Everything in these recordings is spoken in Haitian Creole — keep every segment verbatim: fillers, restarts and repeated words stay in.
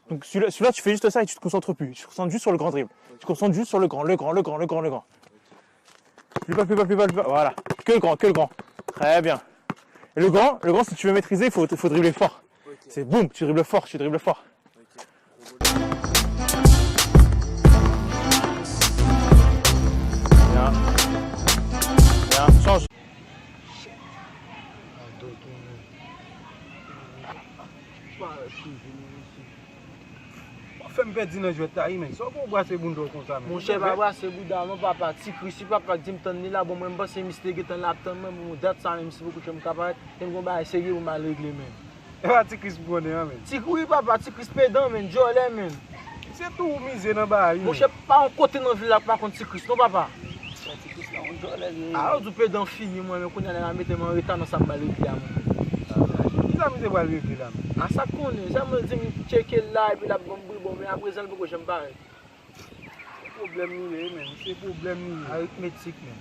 Donc celui-là, celui-là, tu fais juste ça et tu te concentres plus. Tu te concentres juste sur le grand dribble. Tu te concentres juste sur le grand, le grand, le grand, le grand, le grand. Plus bas, plus bas, plus bas, plus bas. Voilà. Que le grand, que le grand. Très bien. Et le grand, le grand, si tu veux maîtriser, il faut, il faut dribbler fort. C'est boum, tu dribbles fort, tu dribbles fort. Bien. Bien. Change. Ou fè m pèdi nan jwèt la wi, men. Sa w gon brase bounda w konsa, men. Monchè, pa brase bouda non, papa. Ti Kris wi, papa, k di m tann li la. Bon, mwen, m panse misye te gentan la ap tann mwen. Bon, dat sa menm, si poko janm ka parèt, men m gon bagay serye pou m al regle, men. E pa Ti Kris m konnen an, men. Ti, wi, papa, Ti Kris pedan, men, dyòlè, men. Se tou ou mize nan bagay, men. Monchè, pa yon kote nan vil la k pa konn Ti Kris non, papa. Ti Kris la, yon dyòlè li ye. A, ou di w pedan fini, mwen, men kounye a nèg la mete m an reta nan sa m pral regle a, mwen. Kisa misye pral regle la, men? A, sa k konnen, sèlman l di m tcheke l la, epi l ap ban m bri bon, men aprezan l poko janm parèt. Se pwoblèm li ye, men. Se pwoblèm li ye. Aritmetik, men.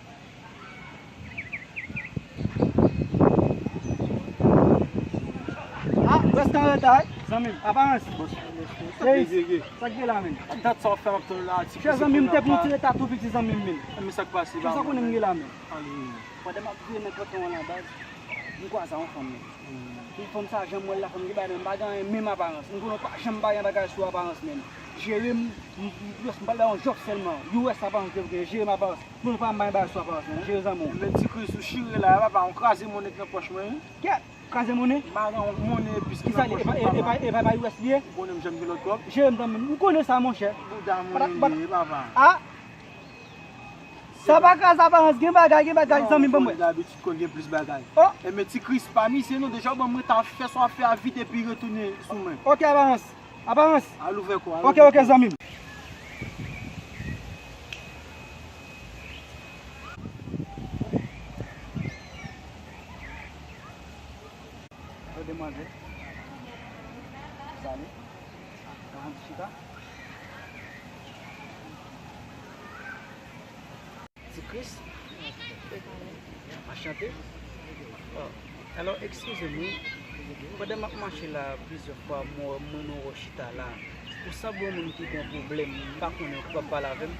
A, ou rete an reta, wi, zanmi m. Aparans. Sa k gen la, men? Dat sa w fè m ap tann la, Ti Kris. Chè zanmi m, te pran ti reta tou piti, zanmi m, men. Men sa k pase, papa? Sa konnen m gen la, men. Pandan m ap vire nan kanton an la, baz, m kwaze a yon fanm, men. Epi fanm sa, jan m wè l la, fanm gen bagay, men m pa gen anyen, menm aparans. M konnen w pa janm pa gen bagay sou aparans, men. Jere m, m, m, m pral ba w yon jòb sèlman. U S aparans ke w gen, jere m aparans. M konnen w pa janm pa gen bagay sou aparans, men. Jere zanmi w. Men Ti Kris ou chire la, papa, yon kraze monnen k nan pòch mwen, wi. Kèt, kraze monnen? M pa gen yon monnen plis ki nan pòch mwen, papa. Kisa li, e pa, e, e pa, e pa, e pa U S li ye? Ou konnen m janm gen lòt kòb? Jere m zanmi m. M konnen sa, monchè. Bouda monnen li ye, papa. A! Sa pa ka, sa pa gen bagay, gen bagay, zanmi m, ban m wè. Dabitid konn gen plis bagay. Oh! Enben, Ti Kris, pa misye non, deja w ban m reta, fè sa w ap fè a vit epi retounen sou mwen. Ok, Aparans. Aparans. Al ouvè kò, al ouvè kò. Ok, ok, zanmi m. Yon demwazèl. Zale. Ann chita. Ti Kris. Anchante. Oh, alò, eskize m, wi. Pandan m ap mache la, plizyè fwa, m wè, m wè w chita la. Ou sanble yon moun ki gen pwoblèm. M pa konnen, ou kapab pale avè m?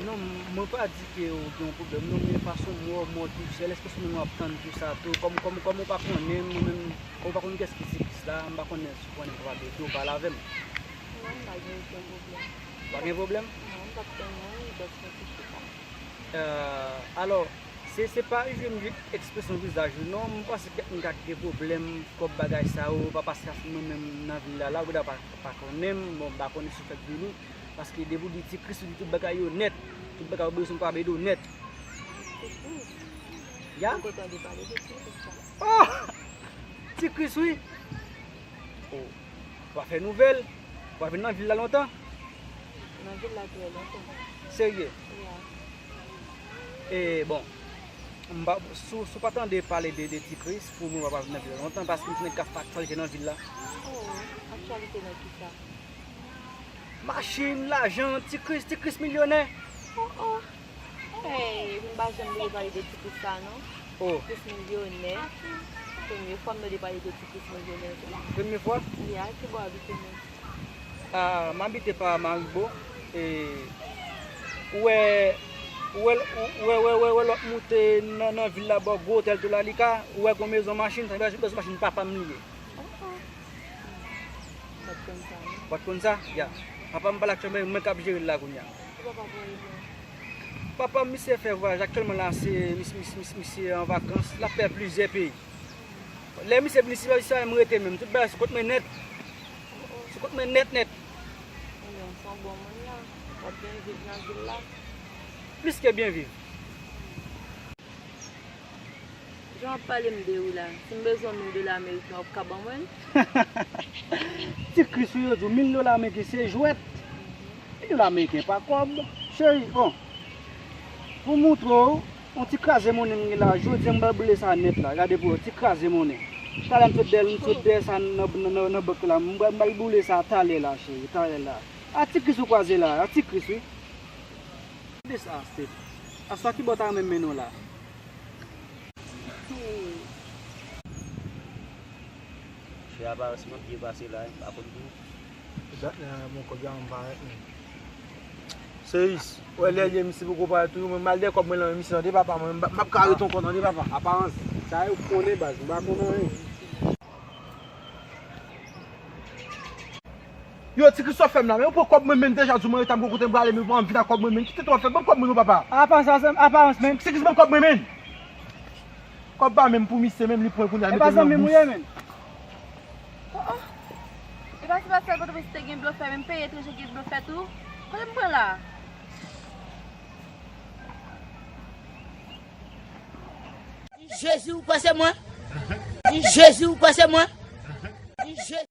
Non, mwen pa di ke ou gen yon pwoblèm, non, men fason m wè w, m wè w toujou, se lèspresyon moun w ap tann tou sa tou. Kòm, kòm, kòm ou pa konnen m, mwen menm, kòm ou pa konn kiyès ki Ti Kris la, m pa konnen si w konnen m kapab ede w, pale avè m. Non, m pa gen okenn pwoblèm. Pa gen pwoblèm? Non, m p ap tann moun, jis mete chita. Euh, alò, se, se pa jwenn ekspresyon vizaj ou non, m panse kèk moun ka gen pwoblèm, kòb bagay sa yo, pa paske mwen menm nan vil la, la, ou pa, pa konnen m, bon, m pa konnen si w fèk vini, paske depi w di Ti Kris, ou di tout bagay yo nèt, tout bagay ou bezwen m kapab ede w nèt. Ti Kris? Ya? Ou kontan de pale de Ti Kris la? Oh! Ti Kris, wi! Oh, w a fè nouvèl, w a vin nan vil la lontan? Nan vil la trè lontan. Serye? Ya. E, bon, m pa, si w, si w pa tande pale de, de Ti Kris, pou mwen, w a pa vin nan vil la lontan, paske m se nèg k ap fè aktyalite nan vil la. Oh, aktyalite nan kisa? Machin, lajan, Ti Kris, Ti Kris milyonè. Oh, oh. Hey, m pa janm tande pale de Ti Kris sa, non. Oh. Ti Kris milyonè. Premye fwa m tande pale de Ti Kris milyonè sa. Premye fwa? Ya, ki bò w abite menm? Ah, m abite pa Maribo. E, ou wè, ou wè, ou wè, wè, wè, wè lòt moute nan, nan vil la bò gwo otèl tou la, li ka, ou wè gon mezon machin, sa, mezon machin papa m li ye. Oh, oh. M pa t konn sa, non. Ou pa t konn sa? Ya. Papa m pa la aktyèlman, mwen k ap jere l la kounye a. Ki papa pou ou menm? Papa m, misye fè vwayaj aktyèlman la, se mis-, mis-, mis-, misye an vakans, l ap fè plizyè peyi. Lè misye vini, se pa, se pa m rete menm, tout bagay sou kont mwen nèt. Oh, oh. Sou kont mwen nèt, nèt. Ebyen, w se yon bon moun la. W ap byen viv nan vil la. Plis ke byen viv. Jan w ap pale m de ou la, si m bezwen yon mil dola ameriken, w ap ka ban mwen l? Ti Kris wi, yo di w mil dola ameriken se jwèt. Mil dola ameriken pa kòb. Cheri, bon, pou m montre w, yon ti kraze monnen m gen la, jodi a m pral boule sa nèt la, gade pou w, ti kraze monnen. Talè m sot dèyè, m sot dèyè sa nan, nan, nan, nan bank la, m pral, m pral boule sa talè la, cheri, talè la. A Ti Kris ou kwaze la, a Ti Kris wi. Gade sa, Steph. Aswè ki bò w ta renmen m mennen w la? Hmm. Se aparans mwen byen pase la, m pa konn tou. Dat la, bon, kòb la, m parèt, men. Seyis, wè lè l ye, misye poko parèt tou, mwen m al dèyè kòb mwen lan, misye tande papa, mwen, m p ap ka rete ankò, tande papa. Aparans, sa yo konnen baz, m pa konn anyen. Yo, ti Christophe fè m la, men yo pran kòb mwen menm deja, di mwen rete m gon kote m prale, men yo pa anvi nan kòb mwen menm. Ki tete w ap fè? Ban m kòb mwen non, papa. Aparans, aparans, men. Ti Christophe, ban m kòb mwen menm. Kòb pa menm pou misye, menm li pran kounye a, e mete pa l nan zanmi m ou bous. Ye, men. Oh, oh. E pa se pa sèl Pòtoprens te gen blofè, menm peyi etranje gen blofè tou. Kote m pran la? Di Jezi ou kwè se mwen. Di Jezi ou kwè se mwen. Di Jezi.